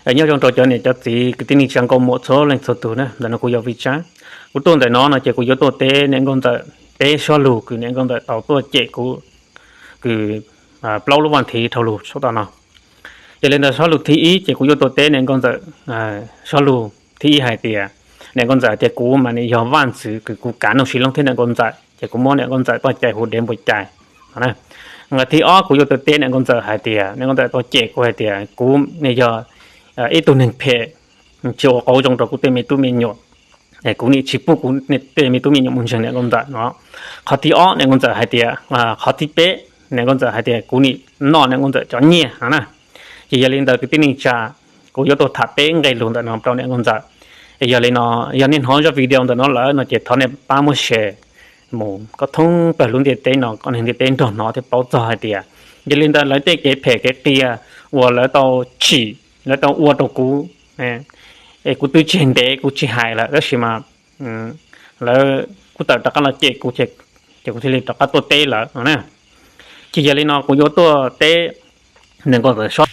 Nyob zoo rau cov niam cov txiv kwv tij neej tsa nkauj muam txhua leej txhua tus na, ntawm no kuv yog Vij Tsab. Kuv tuaj ntawm no no ces kuv yuav tuaj teb niam nkauj ntxawm peb sob lus kws niam nkauj ntxawm tau tuaj cem kuv, kws plaub lub vaj thiv dhau lug tau no. Yog li ntawd sob lus thib ib ces kuv yuav tuaj teb niam nkauj ntxawm sob lus thib ib hais tias, niam nkauj ntxawm tias kuv mas nim yog vaj ntxwv kws kuv kav nug si loob thiab niam nkauj ntxawm ces kuv muab niam nkauj ntxawm txoj cai hu dev npua cai. Nqe thib ob kuv yuav tuaj teb niam nkauj ntxawm hais tias niam nkauj ntxawm tau cem kuv hais tias kuv nim yog ib tug neeg phem, tsis ua qauv zoo rau kuv tej me tub me nyuam, kuv nim tsis pub kuv tej me tub me nyuam mus ntseeg niam nkauj ntxawm no. Qhov thib ob niam nkauj ntxawm hais tias, qhov thib peb niam nkauj ntxawm hais tias kuv nim noj niam nkauj ntxawm cov nyiaj no na. Ces yog li ntawd kwv tij neej tsa, kuv yuav tuaj tham peb nqe lus ntawm no rau niam nkauj ntxawm. Yog li no, yog nej hnov zaj video ntawm no lawm no ces thov nej pab muab share mus kom thoob plaws lub ntiaj teb no kom neeg ntiaj teb nrog hnov thiab paub txog hais tias, yog li ntawd lawv tej kev phem kev qias uas lawv tau tsim, lawv tau ua rau kuv, es kuv twb tseg ntev kuv tsis hais lawm tab sis mas lawv kuj tawm rov qab los cem kuv, ces kuv thiaj li rov qab tuaj teb lawm no na. Ces yog li no kuv yuav tuaj teb niam nkauj ntxawm sob,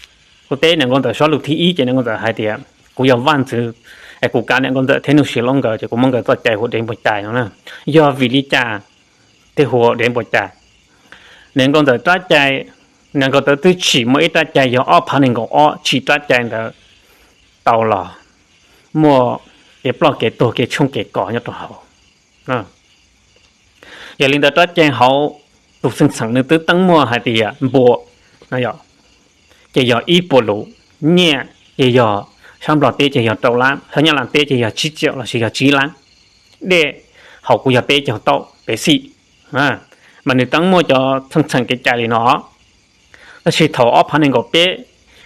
kuv teb niam nkauj ntxawm sob lus thib ib ces niam nkauj ntxawm hais tias kuv yog vaj ntxwv, es kuv kav niam nkauj ntxawm thiab nug si loob nkawd ces kuv muab nkawd txoj cai hu dev npua cai no na. Yog vim li cas thiaj hu dev npua cai? Niam nkauj ntxawm rab cai, niam nkauj ntxawm twb tsim muaj ib rab cai yog ob phav nees nkaum ob, tsim rab cai ntawd tau los muaj kev ploj kev tuag kev tshoob kev kos nyob rau hauv. Yog li ntawd rab cai hauv tus xeej txheem nws twb teeb muaj hais tias npua no ces yog ib puas lus, nyiaj ces yog sab Nplog teb ces yog rau lab, sab Nyab Laj teb ces yog tsib tsiaum lossis yog tsib lab. Dej hauv kuv yog peb caug tauj peb xij, mas nws teeb muaj cov xeej txheem kev cai li no. Tab sis thaum ob phav nees nkaum peb,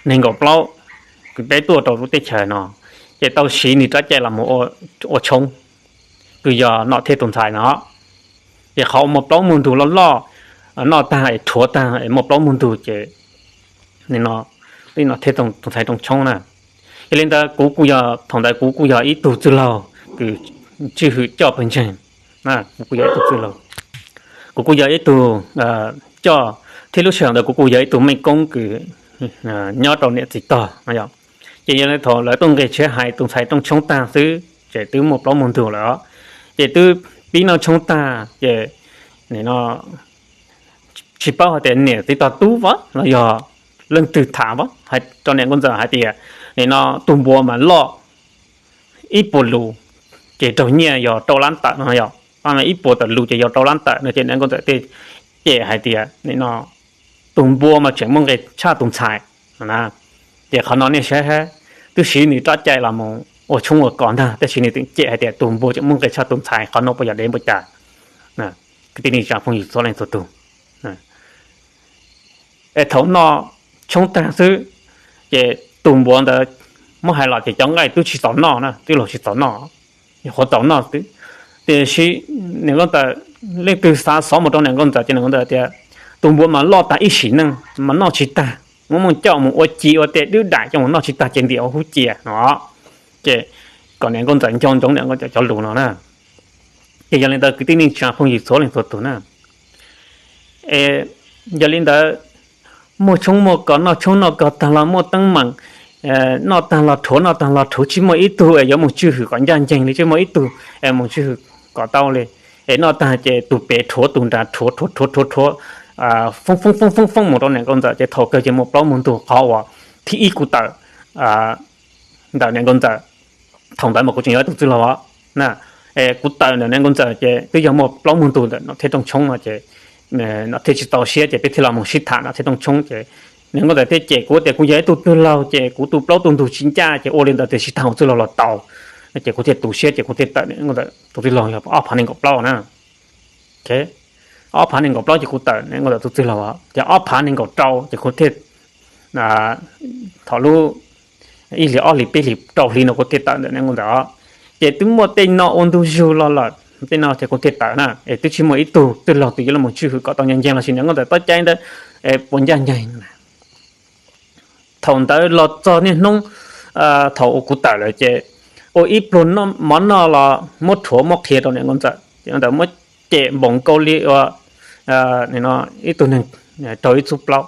nees nkaum plaub, peb tuaj rau lub teb chaws no, ces tau siv nws rab cai los mus ua tshoob, kws yog nom thiaj tus ntxhais no. Ces qhov uas muaj plaub muaj ntug loj loj, noj tag es rhuav tag es muaj plaub muaj ntug ces no, nom thiaj tus ntxhais rooj tshoob na. Yog li ntawd kuv kuj yog, thaum ntawd kuv kuj yog ib tug txwj laug kws tswj hwm coj pawg ntseeg, kuv kuj yog ib tug txwj laug, kuv kuj yog ib tug coj, thiab lub sij hawm ntawd kuv kuj yog ib tug mej koob kws nyob rau niam txiv tog no. Ces yog li thaum lawv tuaj nqis tsheb hais tus ntxhais rooj tshoob tag xwb ces twb muaj plaub muaj ntug lawm, ces twb pib noj tshoob tag ces no tsis paub hais tias niam txiv tog tub los yog leej twg tham hais rau niam nkauj ntxawm hais tias, nim no tus npua mas loj ib puas lus ces raug nyiaj yog rau lab tawm no yog, ib puas tawm lus ces yog rau lab tawm no ces niam nkauj ntxawm thiaj cem hais tias nim no tus npua mas tseem muaj nqis tshaj tus ntxhais na. Ces qhov no nej saib, twb siv nws rab cai los mus ua tshoob ua kos ntag tab sis nws tseem cem hais tias tus npua tseem muaj nqis tshaj tus ntxhais, qhov no puas yog dev npua cai? Kwv tij neej tsa phooj ywg txhua leej txhua tus, es thaum noj tshoob tag xwb ces tus npua ntawd muab hais los ces cov nqaij twb tsis txaus noj na, twb los tsis txaus noj, qhuav txaus noj xwb. Tiam sis niam nkauj ntxawm, leej twg xav xov mus rau niam nkauj ntxawm ces niam nkauj ntxawm tias tus npua mas loj tag ib sim neej mas noj tsis tag, muab muaj coj mus ua ci ua tej dwb daim coj mus noj tsis tag ces ntim ua hub cia no. Ces kom niam nkauj ntxawm nco ntsoov niam nkauj ntxawm cov lus no na. Ces yog li ntawd kwv tij neej tsa phooj ywg txhua leej txhua tus na, yog li ntawd muaj tshoob muaj kos, noj tshoob noj kos tag los muaj teeb meem, noj tag los rhuav, noj tag los rhuav, tsis muaj ib tug es yuav mus tswj hwm kom ncaj ncees li, tsis muaj ib tug es mus tswj hwm kom tau li. Es noj tag ces tus pem rhuav tus nrad rhuav rhuav rhuav rhuav rhuav, foob foob foob foob foob mus rau niam nkauj ntxawm ces thaum kawg ces muaj plaub muaj ntug. Qhov uas thib ib kuv tawm ntawm niam nkauj ntxawm, thaum ntawd mas kuv tseem yog ib tug txwj laug na, kuv tawm ntawm niam nkauj ntxawm ces twb yog muaj plaub muaj ntug ntawm nom thiaj rooj tshoob no ces nom thiaj tsis txaus siab ces peb thiaj los mus sib tham nom thiaj rooj tshoob ces niam nkauj ntxawm thiaj cem kuv tias kuv yog ib tug txwj laug ces kuv tu plaub tu ntug tsis ncaj ces ua li ntawd tiam sis tag hauv txwj laug los tau. Ces kuv thiaj tu siab ces kuv thiaj tawm niam nkauj ntxawm tus txwj laug yog ob phav nees nkaum plaub na. Ob phav nees nkaum plaub ces kuv tawm niam nkauj ntxawm tus txwj laug, ces ob phav nees nkaum rau ces kuv thiaj, thaum lub ib hlis ob hlis peb hlis rau hli no kuv thiaj tawm ntawm niam nkauj ntxawm. Ces twb muaj tej no ua ntu zug los lawm, tej no ces kuv thiaj tawm na, es twb tsis muaj ib tug txwj laug twg yuav los tswj hwm kom tau ncaj ncees lossis niam nkauj ntxawm txoj cai ntawd puas ncaj ncees. Thaum ntawd los txog niaj hnub thaum uas kuv tawm lawm ces ua ib pluag mov noj los muab rhuav muab qhia rau niam nkauj ntxawm, ces nkauj ntxawm muab cem npaum nkaus li ua ib tug neeg raug ib txub plaub.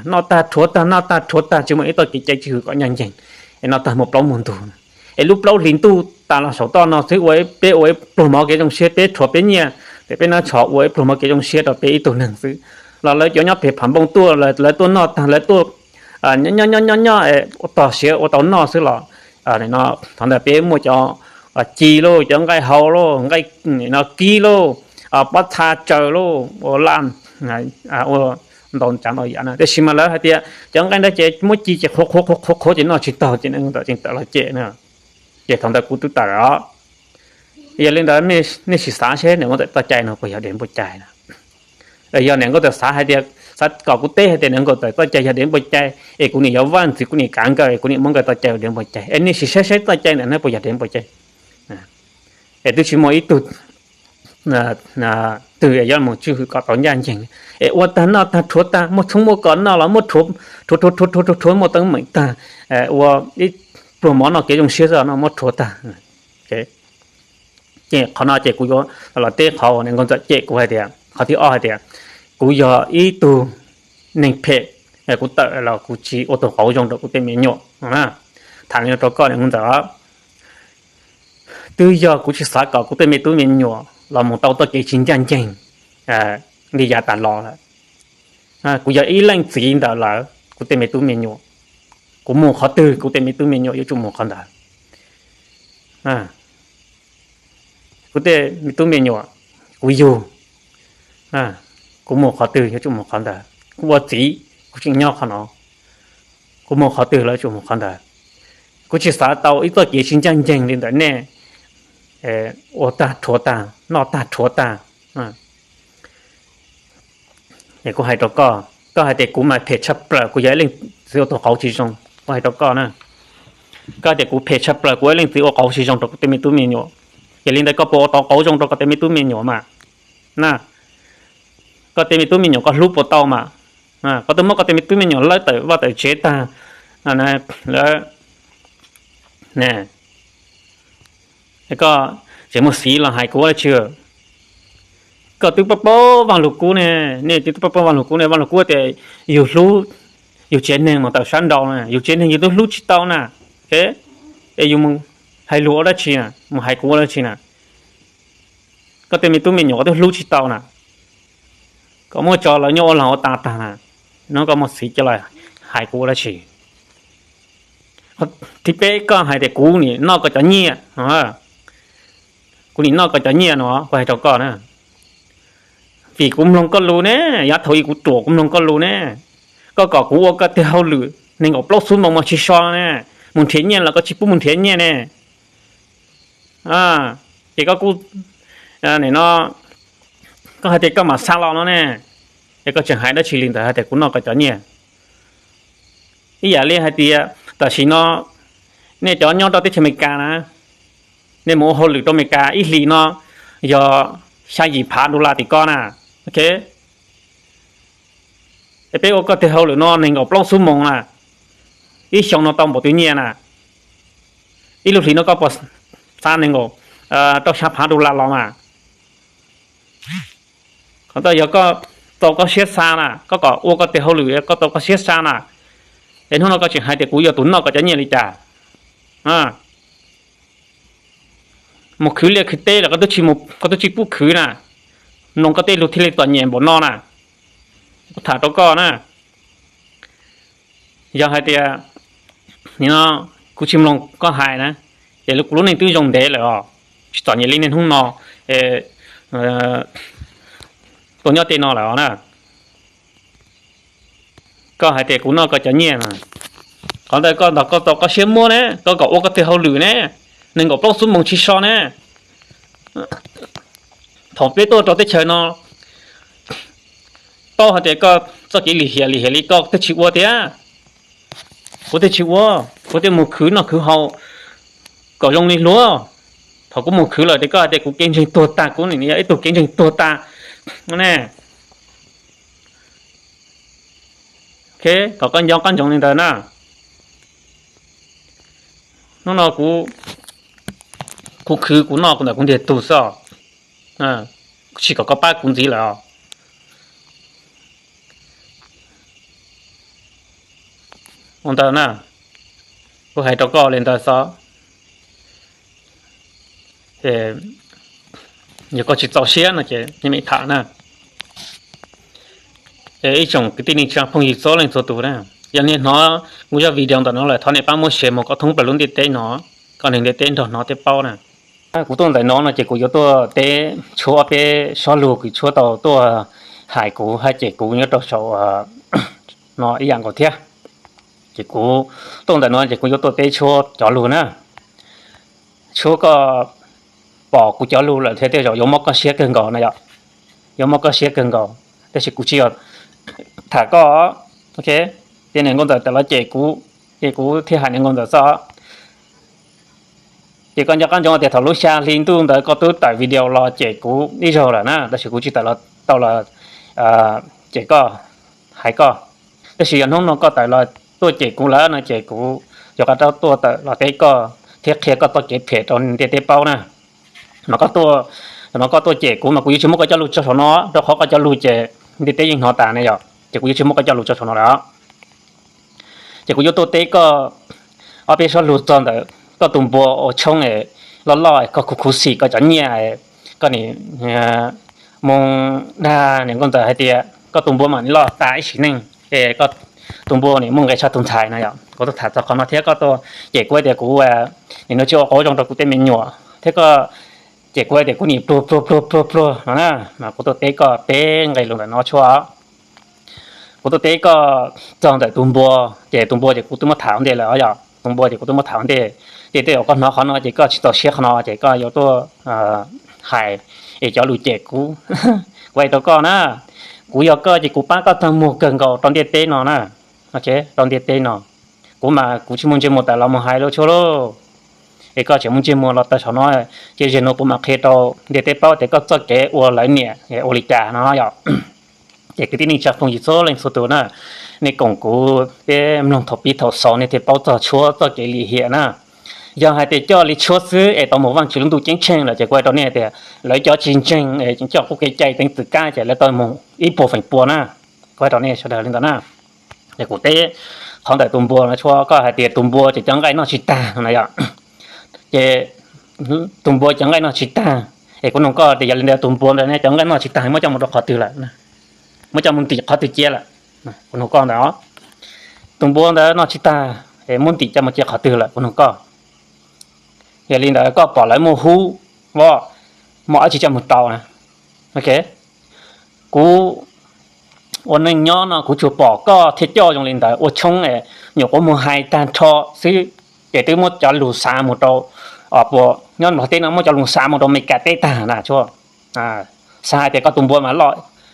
Noj tag rhuav tag, noj tag rhuav tag, tsis muaj ib txoj kev cai tswj hwm kom ncaj ncees. Es noj tag muaj plaub muaj ntug, es lub plaub hlis ntuj tas los saum toj no xwb ua peb ua ib pluag mov kev zoo siab, peb rhuav peb nyiaj, ces peb nab tshos ua ib pluag mov kev zoo siab rau peb ib tug neeg xwb. Los lawv cov nyob pem phav npoo tuaj, lawv tuaj noj tag lawv tuaj nyob nyob nyob nyob ua tog siav ua tau noj xwb los, qhov ntawd peb muaj cov ci lauj, cov nqaij hau lauj, nqaij no kib lauj, pob txha tsaws lauj, ua laj, ua ntau tsav ntau yam na. Tiam sis mas lawv hais tias cov nqaij ntawd ces muab ci ces qhuav qhuav qhuav qhuav ces noj tsis taug ces neeg ntawd tseem tawm los cem na. Ces thaum ntawd kuv twb tawm os. Yog li ntawd nej sim xav seb niam nkauj ntxawm txoj cai no puas yog dev npua cai na. Yog niam nkauj ntxawm xav hais tias, xav kom kuv teb hais tias niam nkauj ntxawm txoj cai yog dev npua cai, es kuv niam yuav vaj ntxwv kuv niam kav nkawd, kuv niam muab nkawd txoj cai dev npua cai, es nej sim saib saib txoj cai ntawm no puas yog dev npua cai. Es twb tsis muaj ib tug twg yuav mus tswj hwm kom tau ncaj ncees, es ua tag noj tag rhuav tag, muaj tshoob muaj kos noj los muab rhuav rhuav rhuav rhuav rhuav muaj teeb meem tag, ua ib pluag mov noj kev zoo siab xwb no muab rhuav tag. Ces qhov no ces kuv yuav los teb qhov uas niam nkauj ntxawm cem kuv hais tias, qhov thib ob hais tias kuv yog ib tug neeg phem, kuv tawm los kuv tsis ua tus qauv zoo rau kuv tej me nyuam. Tham li no rau koj niam nkauj ntxawm, twb yog kuv tsis xav kom kuv tej me tub me nyuam los mus tau txoj kev tsis ncaj ncees li yav tas los lawm. Kuv yog ib leej txiv ntawm lawv, kuv tej me tub me nyuam, kuv mus qhov twg kuv tej me tub me nyuam yuav tsum mus qhov ntawd. Kuv tej me tub me nyuam, kuv yug, kuv mus qhov twg yuav tsum mus qhov ntawd. Kuv ua txiv kuv tseem nyob qhov no, kuv mus qhov twg los yuav tsum mus qhov ntawd. Kuv tsis xav tau ib txoj kev tsis ncaj ncees li ntawm nej ua tag rhuav tag, noj tag rhuav tag. Es kuv hais rau koj, koj hais tias kuv mas phem tshaj plaws, kuv yog ib leej txiv ua tus qauv tsis zoo, kuv hais rau koj na. Koj hais tias kuv phem tshaj plaws, kuv ib leej txiv ua qauv tsis zoo rau kuv tej me tub me nyuam. Yog li ntawd koj puas ua tau qauv zoo rau koj tej me tub me nyuam mas? Na, koj tej me tub me nyuam koj hlub puas tau mas? Koj twb muab koj tej me tub me nyuam lawb tawm vaj tawm tsev tag lawm, koj tseem mus xiv los hais kuv ua dab tsi? Koj twb paub paub Vaj Lug Kub ne, nej twb paub paub Vaj Lug Kub ne, Vaj Lug Kub tias yus hlub yus tsev neeg mus tawm sab nraud na, yus tsev neeg yus twb hlub tsis tau na. Es yus mus hais lus ua dab tsi na, mus hais kuv ua dab tsi na? Koj tej me tub me nyuam koj twb hlub tsis tau na, koj muab tso lawv nyob ua lag ua tas tag na, no koj mus xiv coj los hais kuv ua dab tsi? Thib peb koj hais tias kuv nim noj koj cov nyiaj, kuv nim noj koj cov nyiaj no kuv hais rau koj na, vim kuv mloog koj lus ne, yav thaum ub kuv ruam kuv mloog koj lus ne, koj kom kuv ua koj tej hauj lwm nees nkaum plaub xuab moos mas tsis so ne, mus nrhiav nyiaj los koj tsis pub mus nrhiav nyiaj ne. Ces koj kuj, no, koj hais tias koj mam xa los no ne, es koj tseem hais dab tsi li ntawd hais tias kuv noj koj cov nyiaj? Ib yam li hais tias tam sim no nej cov nyob rau teb chaws Amelikas na, nej mus ua hauj lwm rau Amelikas ib hlis no yog xya yim phav dollar tim koj na, ok. Es peb ua koj tej hauj lwm no nees nkaum plaub xuab moos na, ib xyoo no tau npaum twg nyiaj na? Ib lub hlis no koj puas xa nees nkaum rau xya phav dollar los mas? Qhov ntawd yog koj txaus koj siab xa na, koj kom ua koj tej hauj lwm koj txaus koj siab xa na, es hnub no koj tseem hais tias kuv yog tus noj koj cov nyiaj li cas? Mus khwv liaj khwv teb los koj twb tsis pub khwv na, mloog koj tej lus thiaj li txom nyem npaum no na. Kuv tham rau koj na, yog hais tias kuv tsis mloog koj hais na, ces kuv lub neej twb zoo ntev lawm os, tsis txom nyem li niaj hnub no tuaj nyob tej no lawm os na. Koj hais tias kuv noj koj cov nyiaj na, qhov ntawd koj ntog koj txaus koj siab muab ne, koj kom ua koj tej hauj lwm ne, nees nkaum plaub xuab moos tsis so ne. Thaum peb tuaj rau teb chaws no, paub hais tias koj txoj kev lim hiam lim hiam li koj thiaj tsis ua tiag. Kuv thiaj tsis ua, kuv thiaj mus khwv noj khwv haus kom zoo li luag. Thaum kuv mus khwv lawm ces koj hais tias kuv kev ntseeg tuag tag, kuv nim yog ib tug kev ntseeg tuag tag ne. Ok, kom koj nco qab ntsoov li ntawd na. Hnub no kuv, kuv khwv kuv noj kuv ntawm kuv ntiag tug xwb os, tsis kom koj pab kuv ntxiv lawm os. Ua ntawd na, Kuv hais rau koj li ntawd xwb, yog koj tsis txaus siab no ces nej mam tham na. Ib tsoom kwv tij neej tsa phooj ywg txhua leej txhua tus na, yog nej hnov kuv zaj video ntawm no lawm thov nej pab muab share mus kom thoob plaws lub ntiaj teb no, kom neeg ntiaj teb nrog hnov thiab paub na. Kuv tuaj ntawm no no ces kuv yuav tuaj teb tshuab ob peb sob lus kws tshuab tau tuaj hais kuv hais cem kuv nyob rau saum no ib yam nkaus thiab. Ces kuv tuaj ntawm no ces kuv yuav tuaj teb tshuab cov lus na. Tshuab koj pom kuv cov lus lawm thiaj tej zaum yuav mob koj siab kawg nkaus na yom, yuav mob koj siab kawg nkaus, tab sis kuv tsis yog tham koj. Ok, ces niam nkauj ntxawm tawm los cem kuv, ces kuv thiaj hais niam nkauj ntxawm xwb. Ces koj nco qab ntsoov tias thaum lub xya hli ntuj ntawd koj twb tawm video los cem kuv ib zaug lawm na, tab sis kuv tsis tawm los tau los cem koj, hais koj. Tab sis yog hnub no koj tawm los tuaj cem kuv lawm no ces kuv yuav rov qab tuaj tawm los teb koj thiab qhia koj txoj kev phem rau ntiaj teb paub na. Mas koj tuaj, no koj tuaj cem kuv mas kuv yuav tsis muab koj cov lus tso saum no, rau qhov koj cov lus ces ntiaj teb yeej hnov tas ne yom, ces kuv yuav tsis muab koj cov lus tso saum no lawm. Ces kuv yuav tuaj teb koj ob peb sob lus txog ntawm koj tus npua ua tshoob loj loj, koj khuv khuv xim koj cov nyiaj, koj nim mus dag niam nkauj ntxawm hais tias koj tus npua mam li loj tas ib sim neej, es koj tus npua nim muaj nqe tshaj tus ntxhais no yom. Kuv tuaj tham txog qhov no thiab koj tuaj cem kuv hais tias kuv nim no tsis ua qauv zoo rau kuv tej me nyuam thiab koj cem kuv hais tias kuv nim pluag pluag pluag pluag pluag no na. Mas kuv tuaj teb koj peb nqe lus ntawm no tshuab. Kuv tuaj teb koj txog ntawm tus npua, ces tus npua ces kuv twb muab tham ua ntej lawm os yom, tus npua ces kuv twb muab tham ua ntej. Ces tej zaum koj hnov qhov no ces koj tsis txaus siab qhov no ces koj yuav tuaj hais es cov lus cem kuv. Kuv hais rau koj na, kuv yog koj ces kuv pab koj txog muag kawg nkaus rau ntiaj teb no na. Rau ntiaj teb no, kuv mas kuv tsis muaj ntsej muag tawm los mus hais lus tshuab lauj. Es koj tseem muaj ntsej muag los tawm saum no, ces zaum no kuv mam qhia rau ntiaj teb paub tias koj txoj kev ua lawv niam ua li cas no yom. Ces kwv tij neej tsa phooj ywg txhua leej txhua tus na, nej koom kuv peb mloog thaum pib thaum xaus nej thiaj paub txog tshuab txoj kev lim hiam na. Yog hais tias coj li tshuab xwb es tau mus Vaajtswv lub ntuj ceeb tsheej lawm ces kuv hais rau nej tias lawv cov tsis ntseeg es coj qub kev cai teev txim kab ces lawv tau mus ib puas feem pua na. Kuv hais rau nej sawv daws li ntawd na. Es kuv teb qhov ntawm tus npua no tshuab, koj hais tias tus npua ces cov nqaij noj tsis tag no yom. Ces tus npua cov nqaij noj tsis tag, es kuv nug koj tias yog li ntawd tus npua ntawd ne cov nqaij noj tsis tag muab coj mus rau qhov twg lawm? Muab coj mus ntim qhov twg cia lawm? Kuv nug koj ntawd. Tus npua ntawd noj tsis tag, es muab ntim coj mus cia qhov twg lawm? Kuv nug koj. Yog li ntawd koj pom lawv muaj hub, muaj dab tsi coj mus rau na? Ok, kuv ua neej nyob no kuv tsuas pom koj thiaj coj zoo li ntawd ua tshoob, nyuam qhuav mus hais tag nrho xwb, ces twb muab cov lus xav mus rau, puas nyob Nplog teb no muab cov lus xav mus rau Meskas teb tag na tshuab. Xav hais tias koj tus npua mas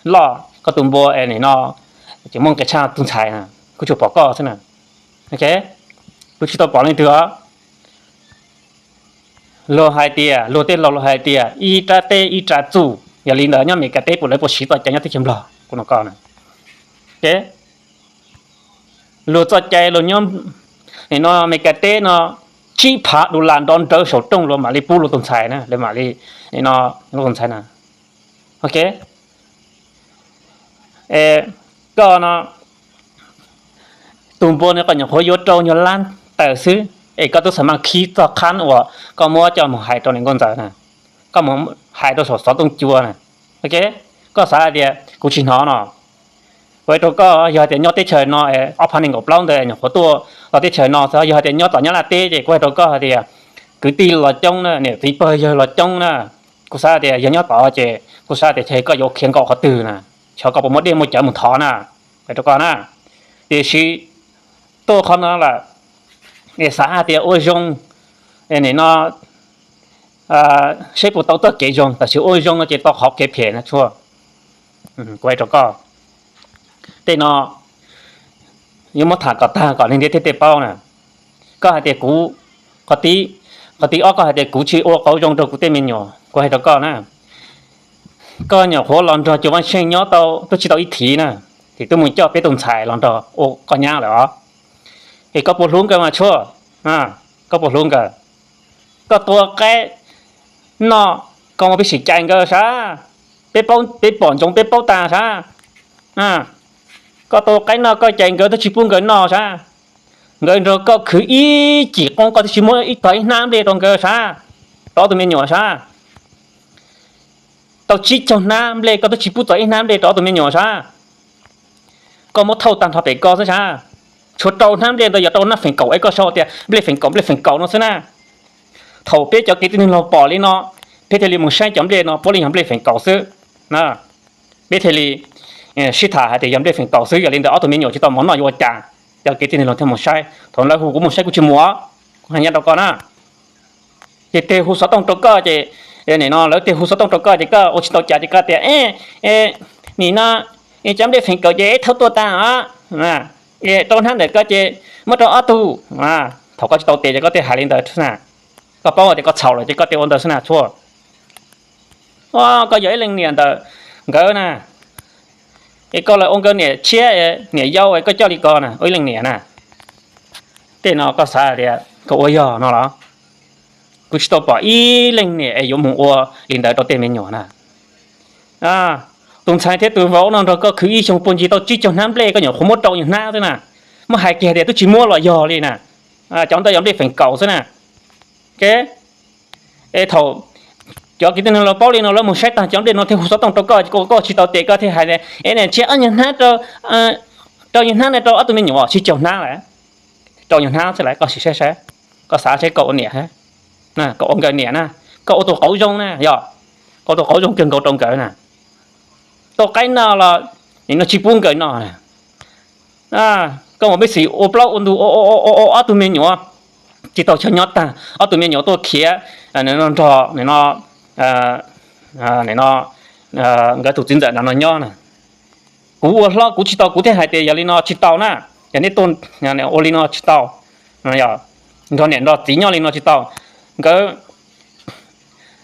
loj, koj tus npua es nim no ces muaj nqis tshaj tus ntxhais, kuv tsuas pom koj xwb na. Ok, kuv tsis tau pom leej twg os. Luag hais tias, luag tej laus luag hais tias ib rab teb ib rab txuj, yog li ntawd nyob Meskas teb puas lawv puas siv txoj cai nyob teb chaws Nplog? Kuv nug koj na. Luag txoj cai luag nyob nim no Meskas teb no tsib phav dollar nrov nrawv saum rooj luag mam li pub luag tus ntxhais na, luag mam li, nim no, luag tus ntxhais na. Ok, koj no, tus npua no koj nyuam qhuav yuav rau nyuag lab tawm xwb es koj twb xav mas khib txoj qhab uas koj muab coj mus hais rau niam nkauj ntxawm na, koj mus hais rau saum xov tooj cua na. Ok, koj xav hais tias kuv tsis hnov no? Kuv hais rau koj, yog hais tias nyob teb chaws no ob phav nees nkaum plaub ntawd nyuam qhuav tuaj los teb chaws no, yog hais tias nyob tom Nyab Laj teb ces kuv hais rau koj hais tias kwv tij los coob na, niam txiv pog yawg los coob na. Kuv xav tias yog nyob tod ces kuv xav tias ces koj yuav khiav nkaum qhov twg na, xyov koj puas muaj dej muaj cawv mus thov na. Hais rau koj na, tiam sis tuaj qhov no lawm es xav hais tias ua zoo, nim no seb puas tau txoj kev zoo, tab sis ua zoo no ces tau qhov kev phem na tshuab. Kuv hais rau koj, tej no yuav muab tham kom tag kom neeg ntiaj teb thiaj paub na. Koj hais tias kuv, qhov tib, qhov tib ob koj hais tias kuv tsis ua qauv zoo rau kuv tej me nyuam, kuv hais rau koj na, koj nyuam qhuav los nrog Cuas Vaj Xyeej nyob tau twb tsis tau ib thiv na, ces twb mus coj peb tus ntxhais los nrog ua koj nyab lawm os. Es koj puas hlub nkawd mas tshuab? Koj puas hlub nkawd? Koj tua qaib noj, koj muaj peb sim cais nkawd sab, peb pom ntsoov peb paub tas sab. Koj tua qaib noj koj cais nkawd twb tsis pub nkawd noj sab. Nkawd nrog koj khwv ib cim qoob koj twb tsis muab ib tog ib hnab nplej rau nkawd sav, rau ob tug me nyuam sav. Tau tsib caug hnab nplej koj twb tsis pub txog ib hnab nplej rau ob tug me nyuam sav. Koj muab thauj tag nrho pem koj xwb sav. Tshuav rau hnab nplej ntawd yog rau hnab feem kaum es koj sau tias nplej feem kaum nplej feem kaum no xwb na. Thaum peb cov kwv tij neej laug pom li no, peb thiaj li mus saib cov nplej no puav leej yog nplej feem kaum xwb. Peb thiaj li sib tham hais tias yog nplej feem kaum xwb, yog li ntawd ob tug me nyuam tsis tau mov noj yuav ua cas? Cov kwv tij neej laug thiaj mus saib, thaum lawv hu kuv mus saib kuv tsis mus, kuv hais nyob rau koj na. Ces tig hu xov tooj rau koj ces, nim no lawv tig hu xov tooj rau koj ces koj ua tsis tau cas ces koj tias, nim no cov nplej feem kaum ces thauj tuaj tag os, rau hnab ntawm koj ces muab rau ob tug. Thaum koj tsis tau tes ces koj thiaj hais li ntawd na. Koj paub tias koj txhaum lawm ces koj thiaj ua ntawd xwb na txhua. Koj yog ib leej niam ntawm nkawd na, es koj los ua nkawd niam tshiab, niam yau es koj coj li ko na, ua ib leej niam na. Tej no koj xav tias koj ua yog no los? Kuv tsis tau pom ib leej niam es yuav mus ua li ntawd rau tej me nyuam na. Tus ntxhais thiab tus vauv no nrog koj khwv ib xyoo puag ncig tau tsib caug hnab nplej, koj nyuam qhuav muab rau yus hnab xwb na. Muab hais kiag tias twb tsis muab los yog li na. Cov ntawd yog nplej feem kaum xwb na. Es thaum cov kwv tij neej laug paub li no lawv mus saib tag cov nplej no thiaj hu xov tooj rau koj, koj tsis tau tes koj thiaj hais tias, es niam tshiab ob nyuag hnab, rau nyuag hnab no rau ob tug me nyuam, tsib caug hnab lawm. Rau nyuag hnab xwb lawm, koj sim saib saib, koj xav saib koj ua niam, koj ua nkawd niam na, koj ua tus qauv zoo na yog, koj ua tus qauv zoo kawg nkaus rau nkawd na. Tau qaib noj los nim no tsis pub nkawd noj na. Koj mus peb xim ua plaub ua ntug, ob tug me nyuam tsis tau chaw nyob tag, ob tug me nyuam tuaj khiav nrog no, no, nkawd tus txiv ntxawm no nyob na. Kuv ua hlob kuv tsis tau, kuv thiaj hais tias yog li no tsis tau na, yog nej tuaj ua li no tsis tau, nrog niam nrog txiv nyob li no tsis tau. Nkawd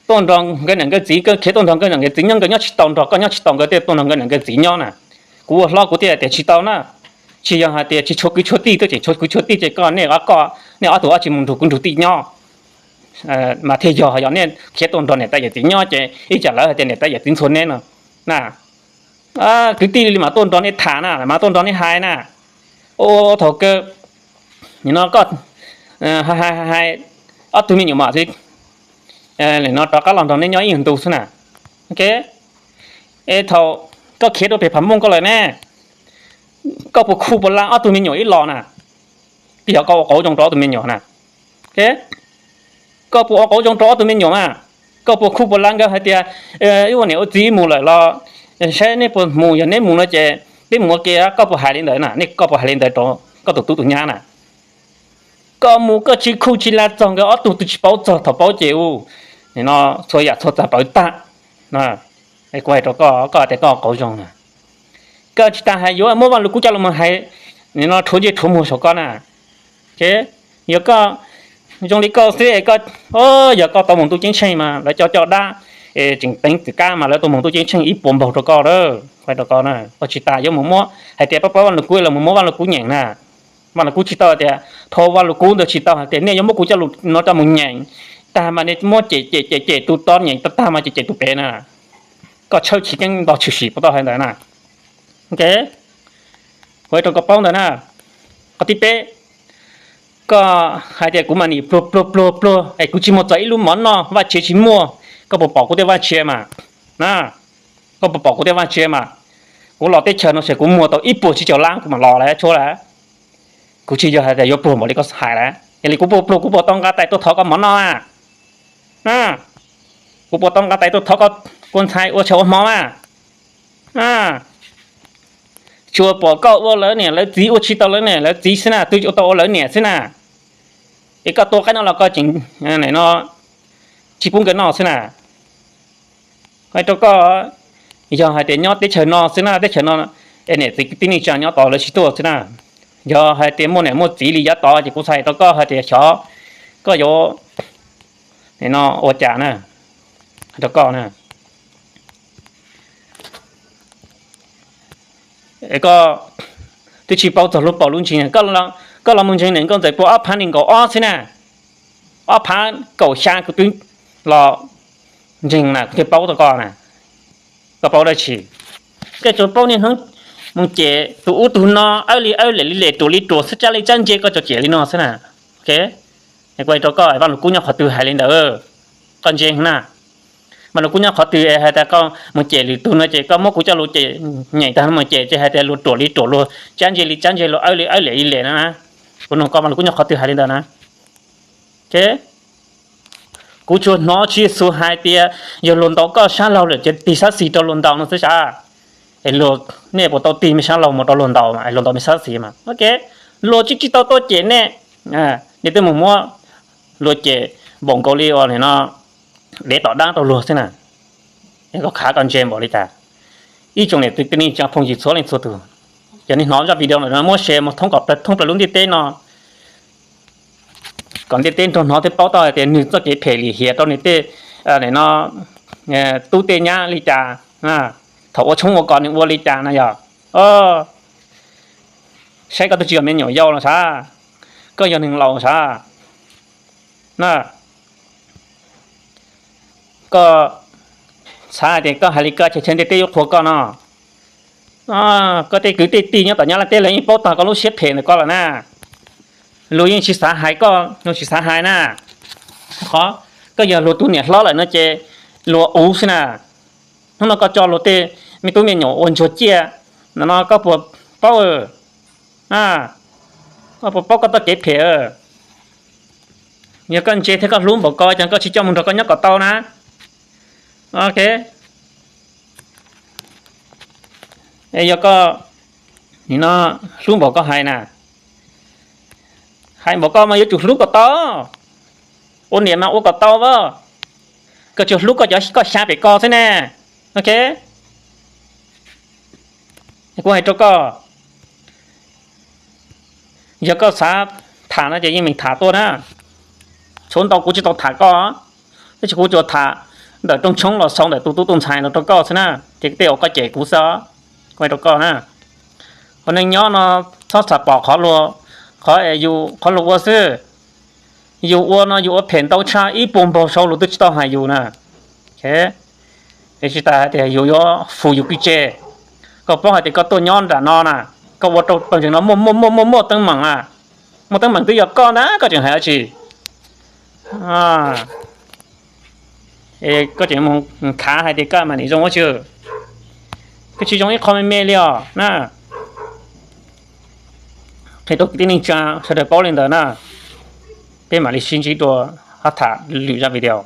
tuaj nrog nkawd niam nkawd txiv, khiav tuaj nrog nkawd niam nkawd txiv nyob, nkawd nyob tsis tau nrog koj nyob tsis tau, nkawd thiaj tuaj nrog nkawd niam nkawd txiv nyob na. Kuv ua hlob kuv thiaj tias tsis tau na. Tsis yog hais tias tsis tshuav kwv tshuav tij, twb tseem tshuav kwv tshuav tij ces koj, nej ob tug ob tsis mus nrug kwv nrug tij nyob mas thiaj yog. Yog nej khiav tuaj nrog niam tais yawm txiv nyob ces ib tsam lawv hais tias niam tais yawm txiv ntxhua neb no na. Kwv tij li mas tuaj nrog nej tham na, mas tuaj nrog nej hais na. Ua thaum kawg nim no koj hais hais ob tug me nyuam mam li no rov qab los nrog neb nyob ib nyuag ntu xwb na. Es thaum koj khiav rau pem Pham Mooj koj lawm ne, koj puas khu puas la ob tug me nyuam ib los na? Twb yog koj ua qauv zoo rau ob tug me nyuam na. Koj puas ua qauv zoo rau ob tug me nyuam mas? Koj puas khu puas la nkawd hais tias ib ua niam ua txiv mus lawm los saib neb puas mus, yog neb mus no ces peb mus ua ke, koj puas hais li ntawd na? Nej, koj puas hais li ntawd rau koj tus tub tus nyab na? Koj mus koj tsis khu tsis la txog nkawd ob tug, twb tsis paub txog, thaum paub ces u, nim no txhua yam txhua txag pawv tag. Kuv hais rau koj, koj tias koj qauv zoo na, koj tsis tas hais yuav muab Vaj Lug Kub coj los hais, nim no rhuav ntsej rhuav muag saum koj na. Ces yog koj zoo li koj xwb es koj, yog koj tau mus ntuj ceeb tsheej mas lawv coj coj dab, es tseem teev txim kab mas lawv tau mus ntuj ceeb tsheej ib puas npaug rau koj lawm. Hais rau koj na, koj tsis tas yuav mus muab hais tias pab pab Vaj Lug Kub los mus muab Vaj Lug Kub nyeem na. Vaj Lug Kub tsis tau tias, thaum Vaj Lug Kub ntawd tsis tau hais tias nej yuav muab kuv coj lus no coj mus nyeem tag mas nej muab cem cem cem cem tus tod, nyeem tag tag mas cem cem tus pem na. Koj tshawb chiv keeb nto tshwm sim puas tau hais ntawd na. Kuv hais rau koj paub ntawd na. Qhov thib peb, koj hais tias kuv mas nim pluag pluag pluag pluag es kuv tsis muaj txog ib lub mov noj, vaj tsev tsis muaj, koj puas pom kuv tej vaj tsev mas? Na, koj puas pom kuv tej vaj tsev mas? Kuv los teb chaws no ces kuv muag tau ib puas tsib caug lab kuv mam los lawm tshuav lawm. Kuv tsis yog hais tias yuav pluag npaum li koj hais lawm, yog li kuv puas pluag, kuv puas tau nqa tais tuaj thov koj mov noj mas? Kuv puas tau nqa tais tuaj thov koj kua ntxhais ua tshav ua hmo mas? Tsuas pom koj ua lawv niam lawv txiv, ua tsis tau lawv niam lawv txiv xwb na, twb ua tau ua lawv niam xwb na. Es koj tua qaib no los koj tseem, no, tsis pub nkawd noj xwb na. Hais rau koj, yog hais tias nyob teb chaws no xwb na, teb chaws no es niam txiv tib neeg tsa nyob tod lawv tsis tuaj xwb na. Yog hais tias muaj niam muaj txiv li yav tod ces kuv txhais rau koj hais tias xyov koj yuav, no, ua cas na. Hais rau koj na, koj twb tsis paub txog lub paus lub ntseeg, koj los mus ntseeg niam nkauj ntxawm puag ob phav nees nkaum ob xwb na, ob phav kaum xya kuv twb los ntseeg na, kuv thiaj paub tau koj na. Koj paub dab tsi? Koj tsuas paub niaj hnub mus cem tus ub tus no, awb li awb lem li lem, ruam li ruam xwb, tsab li tsab ntse, koj tso cem li no xwb na. Kuv hais rau koj, Vaj Lug Kub nyob qhov twg hais li ntawd? Koj ntse na. Vaj Lug Kub nyob qhov twg es hais tias koj mus cem lwm tus no ces koj muab kuv coj lug cem, nyeem tag mus cem ces hais tias luag ruam li ruam, luag tsab ntse li tsab ntse, luag awb li awb lem li lem na? Kuv nug koj, Vaj Lug Kub nyob qhov twg hais li ntawd na? Kuv tsuas hnov Tswv Yexus hais tias yog luag ntaus koj sab laug lawm ces tig sab xis rau luag ntaus no xwb sav. Es luag, nej puas tau tig mej sab laug mus rau luag ntaus, luag ntaus mej sab xis mas? Luag tsis, tsis tau tuaj cem nej, nej twb mus muab luag cem npaum nkaus li uas nim no dev tom dab rau luag xwb na. Koj khav koj ntse npaum li cas? Ib tsoom niam txiv kwv tij neej tsa phooj ywg txhua leej txhua tus, yog nej hnov zaj video no muab share mus thoob kom thoob plaws lub ntiaj teb no, kom ntiaj teb nrog hnov thiab paub tau hais tias nws txoj kev phem lim hiam rau nws tej, no, tub tej nyab li cas, thaum ua tshoob ua kos nws ua li cas na yog. Saib koj twb tsis yog me nyuam yaus los sav, koj yog neeg laus sav na. Koj xav hais tias koj hais li koj ces chaw ntiaj teb yuav qhuas koj no? Koj tej kwv tej tij nyob tom Nyab Laj teb lawv yeej paub tag koj lub siab phem ntawm koj lawm na. Luag yeej tsis xav hais koj, luag tsis xav hais na. Qhov koj yog luag tus niam hlob lawm no ces luag uv xwb na. Hnub no koj tso luag tej me tub me nyuam ua ntsuag ciaj no, koj puas paub? Koj puas paub koj txoj kev phem? Yog koj ntse thiab koj hlub npaum ko ces koj tsis coj mus nrog koj nyob kom tau na. Ok. Yog koj nim no hlub npaum koj hais na, hais npaum koj mas yuav tsum hlub kom tau. Ua niam mas ua kom tau as. Koj tsuas hlub koj cov koj xya pem ko xwb ne. Ok. Kuv hais rau koj, yog koj xav tham no ces yeej meem tham tuaj na. Tshuav ntau kuv tsis tau tham koj, tab sis kuv tsuas tham ntawm rooj tshoob los xaus ntawm tus tub tus ntxhais los rau koj xwb na, ces tej uas koj cem kuv xwb os. Kuv hais rau koj na, qhov neej nyob no txhob txham pom qhov luag, qhov es yus qhov luag ua xwb. Yus ua no yus ua phem ntau tshaj ib puas npaug sau luag twb tsis tau hais yus na. Es tsis tas hais tias yus yuav fus yus kev tse. Koj paub hais tias koj tuaj nyob nram no na, koj ua rau pawg ntseeg no muaj muaj muaj muaj muaj teeb meem na. Muaj teeb meem twb yog koj ntag, koj tseem hais dab tsi? Koj tseem mus khav hais tias koj mam li zoo dab tsi? Koj tsis zoo ib qho me me li os na. Qhia rau kwv tij neej tsa sawv daws paub li ntawd na. Peb mam li sib ntsib dua, ho tham lwm zaj video.